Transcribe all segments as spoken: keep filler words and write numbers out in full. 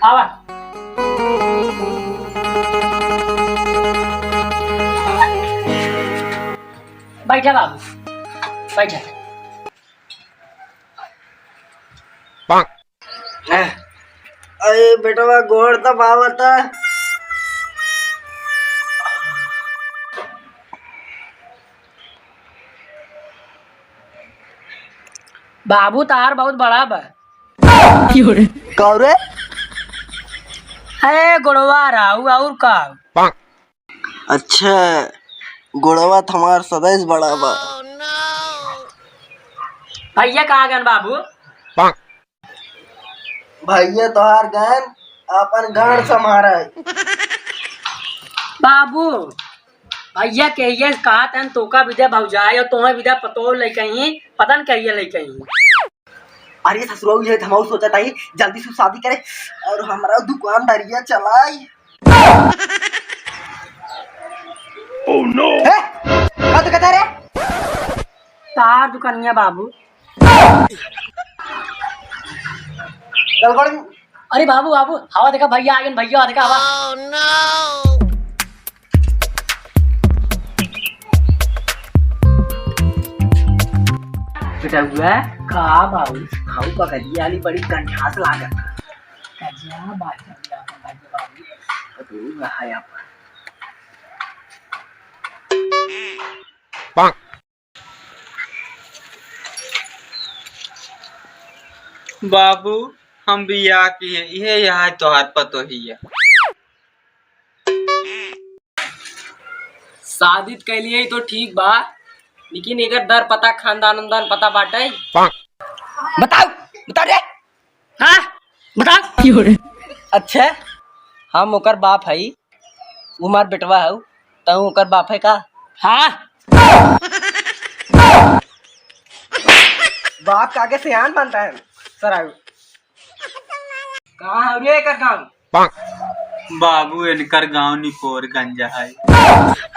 आवा। बैठा बाबू, बैठा। अरे बेटवा, गोड़ दबावत। बाबू, तार बहुत बड़ा बा। का रे? अरे गोड़वा राऊ, और का? अच्छा, गोड़वा त हमार सदैस बड़ा बा। भैया कहाँ गन बाबू? भैया तोहार गन, अपन गाड़ संभारा। बाबू, भैया कहिए कहा तन तोका बिदा भौजाई और तोहे बिदा पतोह लइके ही, पता न कहिए लइके ही। अरे ससुरऊ, ये त हमहू सोचत हई, जल्दी से शादी करे और हमरा दुकानदारिया चलाई। Oh no! ए, का तो कहता रे? तार दुकानिया बाबू। चल बड़। अरे बाबू, बाबू, हवा देखा, भैया आ गए, भैया देखा हवा। बेटा हुआ? का बाबू? खाऊ का करिया वाली बड़ी कंठास लागत। कजिया बात कर रहा था भाई बाबू। तो रहा है आप। बाबू, हम बियाह किहे, इहे यहाँ तोहार पतोहिया। शादी त कैलिए तो ठीक बा, लेकिन एकर दर पता, खानदान उनदान पता बाटे? बताओ, बता रे। हाँ, बताओ। अच्छा, हम ओकर बाप हई, उ हमार बेटवा हऊ, तऊ ओकर बाप है का? हाँ। बाप का आगे सियान बनता है, सराऊ। कहाँ है रे एकर गाँव? बाबू, इनकर गाँव निपोर गंज है।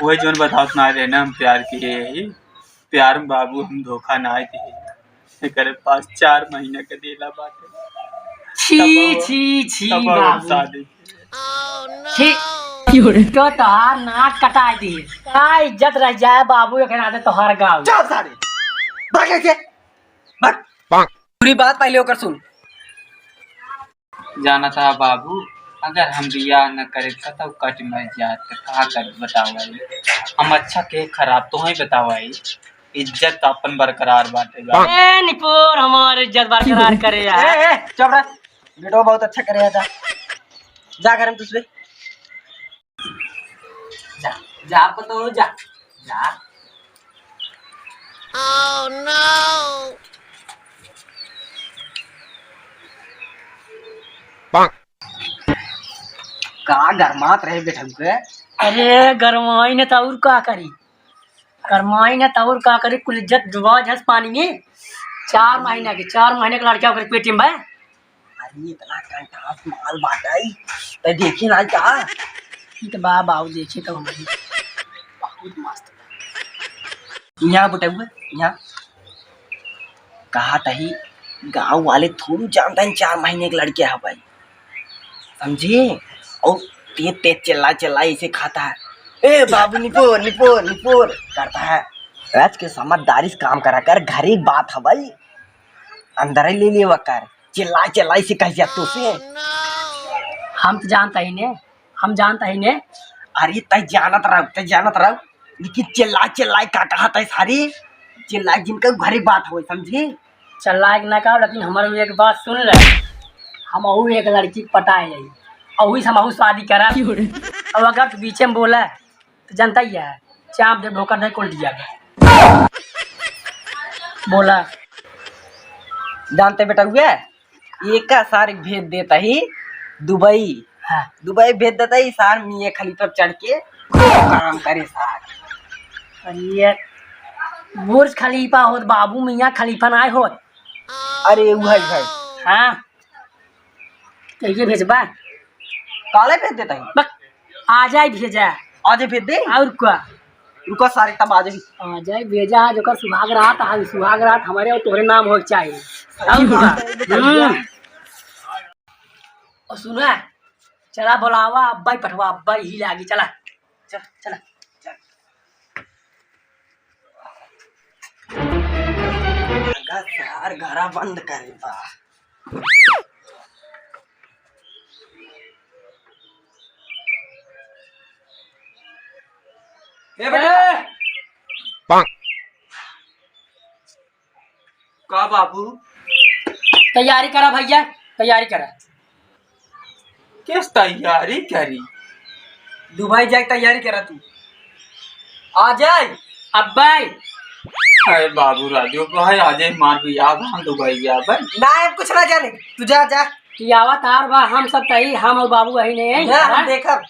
वही जोन बतावत ना रहे ना, हम प्यार किहे ही। प्यार में बाबू हम धोखा ना दिहे। एकरे पास चार महीना के देला बाटे। छी, तब छी, छी, तब हम बाबू। शादी किहे। छी, तो तोहार नाक कटाई दी। का इज्जत रह जाए बाबू, एकरे नाते तोहार गाँव। चल सारे, भागे के। भाग। पूरी बात पहले ओकर सुन। जानत हा बाबू, अगर हम बियाह न करे त कट मर जात, त का कर बताओ भाई? हम अच्छा के खराब तो ही बताओ भाई, इज्जत तो अपन बरकरार बाटे बा। ए निपोर, हमार इज्जत बरकरार करे यार। ए, ए, चुप रह, बेटो बहुत अच्छा करे है, जा, जा घर में तुझसे। जा, जा, पतोह, जा, जा। Oh no! का गरमात रहे बेटन के? अरे, गरमाई न त और का करी? गरमाई न त और का करी? कुल इज्जत डुबा जस पानी में। चार महीना के, चार महीने के लड़का ओकरे पेट में बा। अरे, इतना कंटास माल बाटई, त देखी ना का? ई त बा, बाऊ, देखी त हम बहुत मस्त बा। यहाँ बुटउआ, यहाँ कहा तही, गाँव वाले थोड़ू जानता है चार महीने के लड़के हवई, समझे? और तेज तेज चिल्ला चिल्ला इसे खाता है, "ए बाबू, निपोर, निपोर, निपोर," करता है। राज के समझदारी से काम करा कर, घर एक बात हवई, अंदर ही ले लेवा कर। चिल्ला चिल्ला इसे कह जा तू से। हम त जानता ही ने, हम जानता ही ने। अरे तै जानत रह, तै जानत रह, लेकिन चिल्ला चिल्ला का कहा तै सारी? चिल्ला जिनका घरे बात होई, समझी? चिल्ला के ना कहा, लेकिन हमारे एक बात सुन ले, हम अहू एक लड़की के पटाए आई, अहू से हम अहू शादी करा। अब अगर तू बीचे में बोला, त जनता ही है, चाप दे, भोकर दे, कुल दिया बे। बोला। जानते बेटा हुए, एका सार भेज देता ही दुबई। हाँ। दुबई भेज देता ही, सार मियाँ खलीफा पे चढ़ के खूब काम करे सार। अरे, बुर्ज खलीफा होत बाबू, मियाँ खलीफा ना होत। अरे, उहई, उहई। हाँ। कहिए भेजबा? काले भेज देता ही। बक, आ जाए भेजा। आजे भेज दे। और का? रुको सारे, तब आ जाए। आ जाए भेजा, आज ओकर सुहाग रात, आज सुहाग रात हमारे और तोहरे नाम होए के चाही। और का? हम्म। और सुना, चला बोलावा अब्बाई पठवा, अब्बाई ही लागी, चला। चल, चला, चल। लगा सार घरा बंद करे बा। ए बेटा। का बाबू? तैयारी करा भैया, तैयारी करा। किस तैयारी करी? दुबई जाए तैयारी करा तू। आ जाए। अब्बाई। अरे बाबू राजू, कहे आ जाए, मार भी याद हम दुबई जाबे। ना, हम कुछ ना जाने। तू जा, जा। कि आवत आर बा, हम सब तई, हम और बाबू वही नहीं है। ना, हम देखब।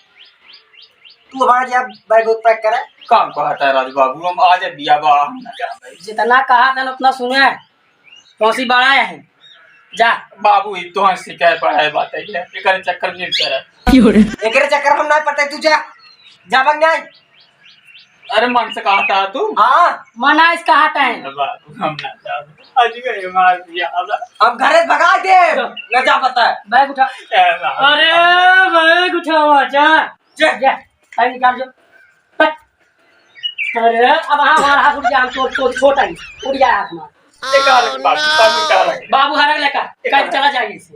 तू हमारे यहाँ बैग उग पैक करे। का कहता है राजू बाबू, हम आज बिया बा, हम ना जाबे। जितना कहा था उतना सुने, कौन सी बड़ा है? जा। बाबू, ई तो शिकायत पड़ा है, बात है, एकरे चक्कर में पड़ा। एकरे चक्कर हम ना पड़ते, तू जा, जा बन जाए। अरे मन से कहा था तू? हाँ। मना इस कहा था। अरे बाबू, हम ना जाबे। आज के मार दिया अब। हम घरे भगा दे, न जा पता है। बैग उठा। ए बाबू। अरे बैग उठावा, जा। जा। जा, टाइम निकाल जो। हट। अरे, अब हाँ, हमारा हाथ उठ गया, हम तो, तो छोटा ही, उठ गया हाथ हमारा। ये कहाँ लगे बाबू? बाबू कहाँ लगे? बाबू हरा लगा, ये कहीं कहाँ चला जाएगा इसे।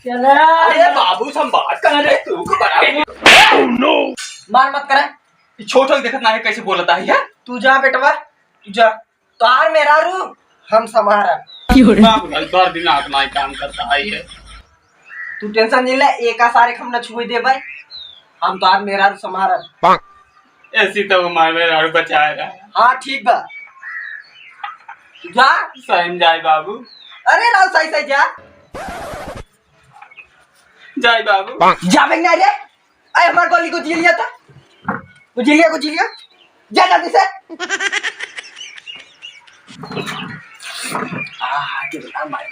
चला। अरे बाबू, हम बात कर रहे, तू को बड़ा। मार मत करे। ये छोटा देखत ना है, कैसे बोलता है यार? तू जा बेटवा, तू जा। तोहार मेहरारू हम संभारब। बाप रे, तोहार दिमाग नाई काम करता है ये। तू टेंशन नहीं ले, एका सारे हम न छुए देबै। हम तोहार मेहरारू संभारब। ऐसी तो हमार मेहरारू बचाए रहा। हाँ, ठीक बा। जा। सही में जाए बाबू। अरे राव, सही सही जा। जाए बाबू। जाबे ना रे। अरे हमार गोली को जी लिया था। को जी लिया, को जी लिया। जा जल्दी से। आ, के बता मार।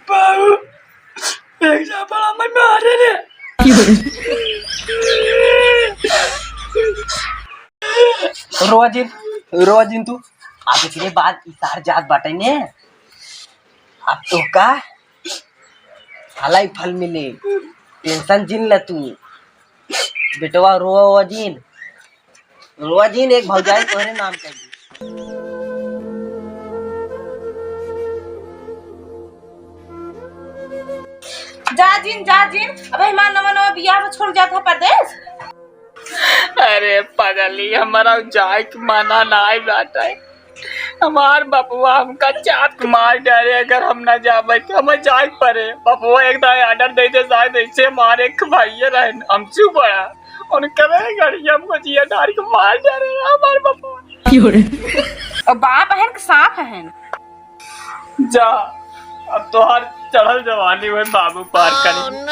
बाबू, एक झापड़ हमें मारे रे। रोआ जिन, रोआ जिन तू। अब एकरे बाद ई सार जात बाटे ने। अब तो का फल ही फल मिले। टेंशन जिन ले तू। बेटवा रोआ जिन। रोआ जिन, एक भौजाई तोहरे नाम कर दी। जा जिन, जा जिन, अबे हमार नवा नवा बियाह में छोड़ जात है परदेस। अरे पगली, हमारा जाए के मना नाई बाटे। हमार बपुआ हमका चाप के मार डारे, अगर हम ना जाबे तो हमें जाए के पड़े। बपुआ एक दाई ऑर्डर दे दे, शायद ऐसे मारे के भैया रहन, हम चुप रहा। उनके घड़ी हमको जिया डार के मार डारे हमार बपुआ। और बाप अहन के सांप अहन। जा, अब तोहार चढ़ल जवानी में बाबू पार करी।